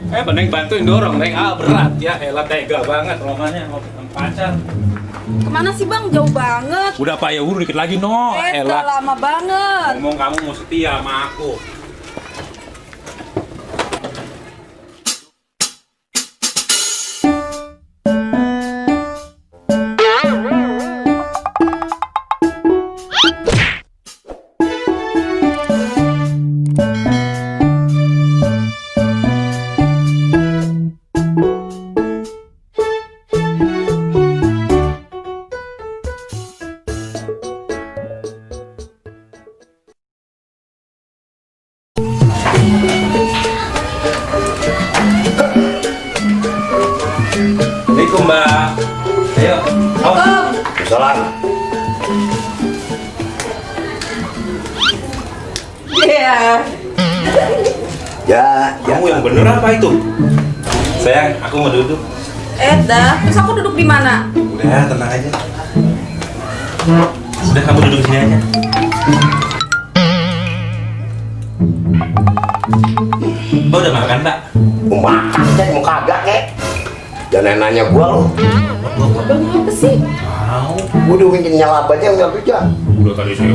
Neng bantuin dorong, Neng. Berat ya, elah tega banget romannya ngobrol pacar. Kemana sih bang? Jauh banget. Udah Pak, ya udah dikit lagi no. Udah lama banget. Ngomong kamu mau setia sama aku. Assalamualaikum Mbak. Ayo. Salam. Iya. Ya, Kamu yang bener apa itu? Sayang, aku mau duduk. Dah, terus aku duduk di mana? Udah, tenang aja. Udah, kamu duduk sini aja. Oh, udah makan, Pak? mau makan kek, mau kagak kek? Jangan nanya gua lo. Bang apa sih? Mau. Gua udah bikin nyala aja nggak bisa. Udah tadi saya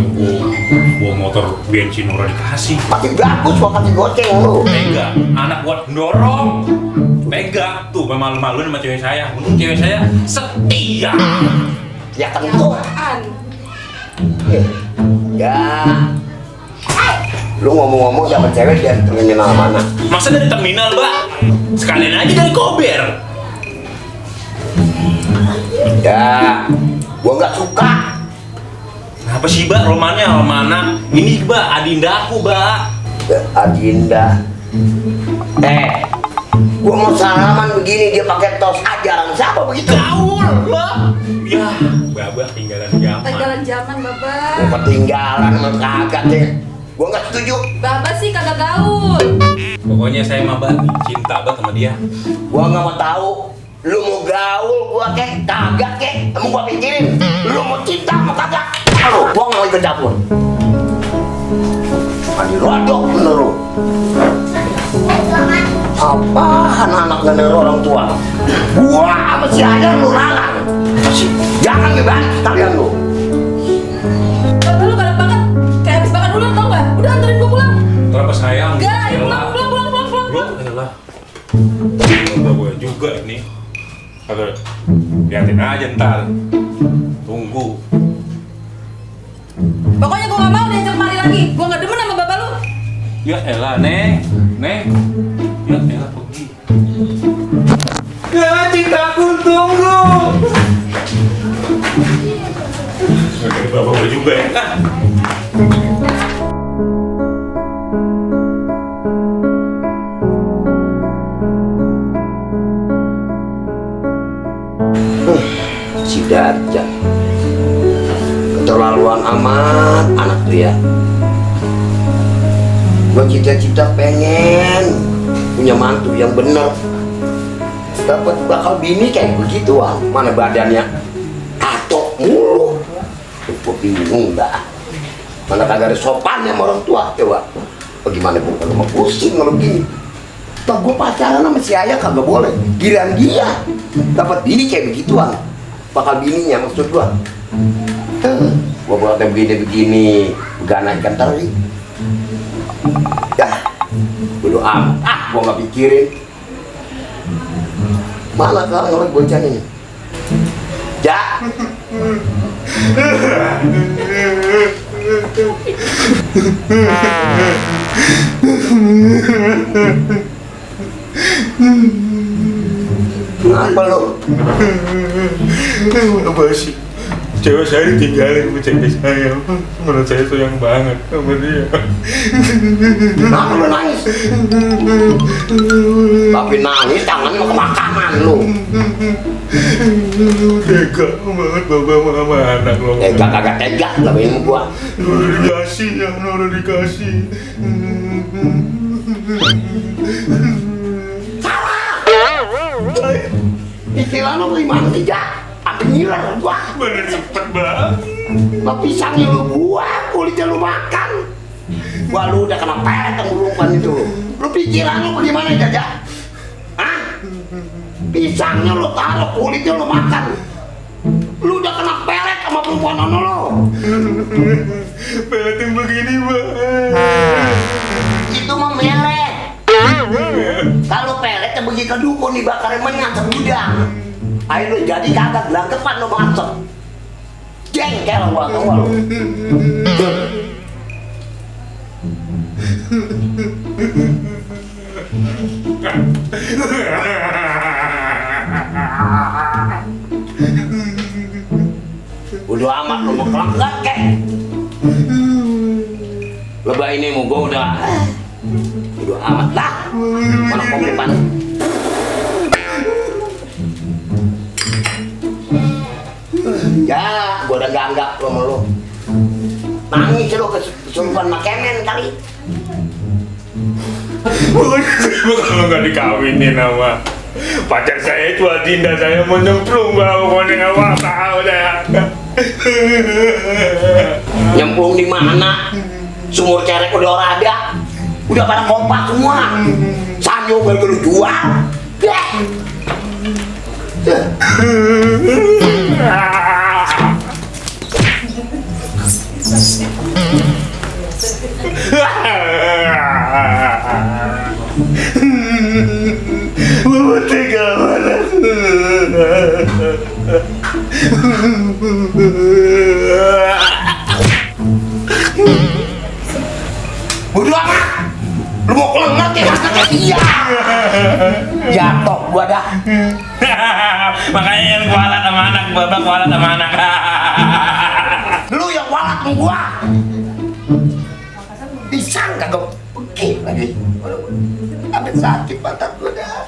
bawa motor bensin udah dikasih. Makin bagus gua kasih goceng lo. Tega, anak buat dorong. Tega, tuh malu-maluin sama cewek saya. Untung cewek saya setia. Ya tentu. Apaan? Ya. Lu ngomong-ngomong sama cewek dari terminal mana? Masa dari terminal, Mbak? Sekalian aja dari Kober. Ya, gua nggak suka. Kenapa sih, Mbak? Romana? Ini, Mbak, adinda aku, Mbak. Ya, Adinda. Gua mau salaman begini dia pakai tos ajaran siapa begitu? Gaul, Mbak. Ya, Mbak tinggalan zaman. Ketinggalan zaman babak. Mau ketinggalan mau kagak deh. Gua nggak setuju. Babak sih kagak gaul. Pokoknya saya sama Mbak cinta banget sama dia. Gua nggak mau tahu. Lu mau gaul gua kek, kagak kek. Emang gua pikirin. Lu mau cinta mau kagak? Halo, gua nggak mau ikut dapur. Mandi rodok bener lu. Apaan anak gak denger orang tua? Gua sama si Ayah lu larang. Jangan ngebahas kalian lu. Babak lu galak banget. Kayak habis makan ular tau gak? Udah anterin gua pulang. Kenapa sayang? Gak, ayo pulang. Elah. Mbak gue juga ini. Aduh, liatin aja ntar. Tunggu. Pokoknya gua gak mau diajak mari lagi. Gua gak demen sama babak lu. Ya elah, Neng. Ya elah, pergi. Ya cintaku, tunggu. Oke, bapak gue juga ya. Si Darja keterlaluan amat anak tuh ya. Gua cita-cita pengen punya mantu yang bener, dapat bakal bini kayak begituan, mana badannya tato mulu. Gua bingung dah, mana kagak ada sopannya sama orang tua. Coba bagaimana gua kalau mau pusing kalau gini. Toh gua pacaran sama si Ayah kagak boleh, giliran dia dapat bini kayak begituan, bakal bininya maksud gua. Gua buatnya begini begana ikan teri. Ya, bodo amat. Gua nggak pikirin. Mana sekarang orang bocah ini? Ja. Apa lo? Apa sih? Cewek saya ditinggalin sama cewek saya. Menurut saya sayang banget sama dia. Kenapa lo nangis? Tapi nangis tangan mau ke makanan lo. Tega banget bapak sama anak lo. Tega kagak tega lah ini gua. Udah dikasih, yang udah dikasih. Istilah lo gimana sih, Jak? Sampai ngiler gua. Mana cepet banget. Lo pisangnya lu buang, kulitnya lu makan. Gua lu udah kena pelet yang umpan itu. Lu pikiran lu bagaimana, Jak? Pisangnya lo taruh, kulitnya lo makan. Lu udah kena pelet sama perempuan ono lo. Pelet yang begini, Bang. Itu mah melet. Kalau pelet yang pergi ke dukun dibakarin menyan segudang. Ayo lu jadi kagak gelangkepan lo masuk. Jengkel gua tau gak lu. Udah amat lu mau kelenggat kek. Lebah ini mau gua udah amat lah. Mana kopi pan? Ya, gua udah ganggap lu sama lu. Nangis lu kesurupan makemen kali. Kalau nggak dikawinin sama pacar saya itu Adinda, saya mau nyemplung, Bang. Pokoknya nggak mau tahu dah. Nyemplung di mana? Sumur cerek udah orang ada. Udah pada kompak semua. Sanyo baru lu jual. Mama tega banget. Bodoh amat. Lu mau kelenggat ya kata dia. Jatuh gua dah. Makanya yang kualat sama anak, babak kualat sama anak. Lu yang walat sama gua. Pisang kagak pekeh lagi. Sampai sakit pantat gua dah.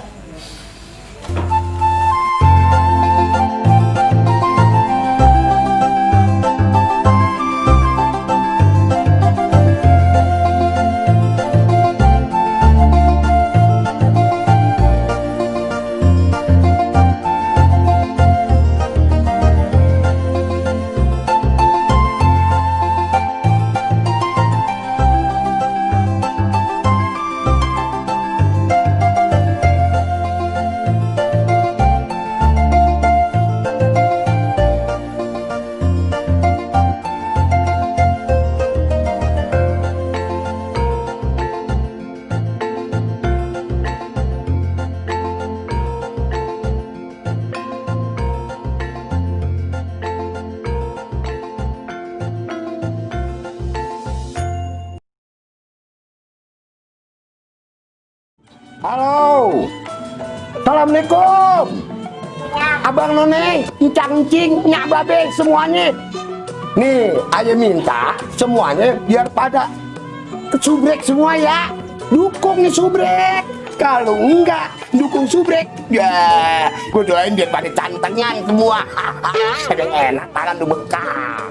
Halo, assalamualaikum. Abang None, Encang Encing, Nyak Babe, semuanya. Nih, ayah minta semuanya biar pada subrek semua ya. Dukung nih subrek. Kalau enggak dukung subrek, ya gue doain biar pada cantengan semua. Ada enak, tangan tuh bekal.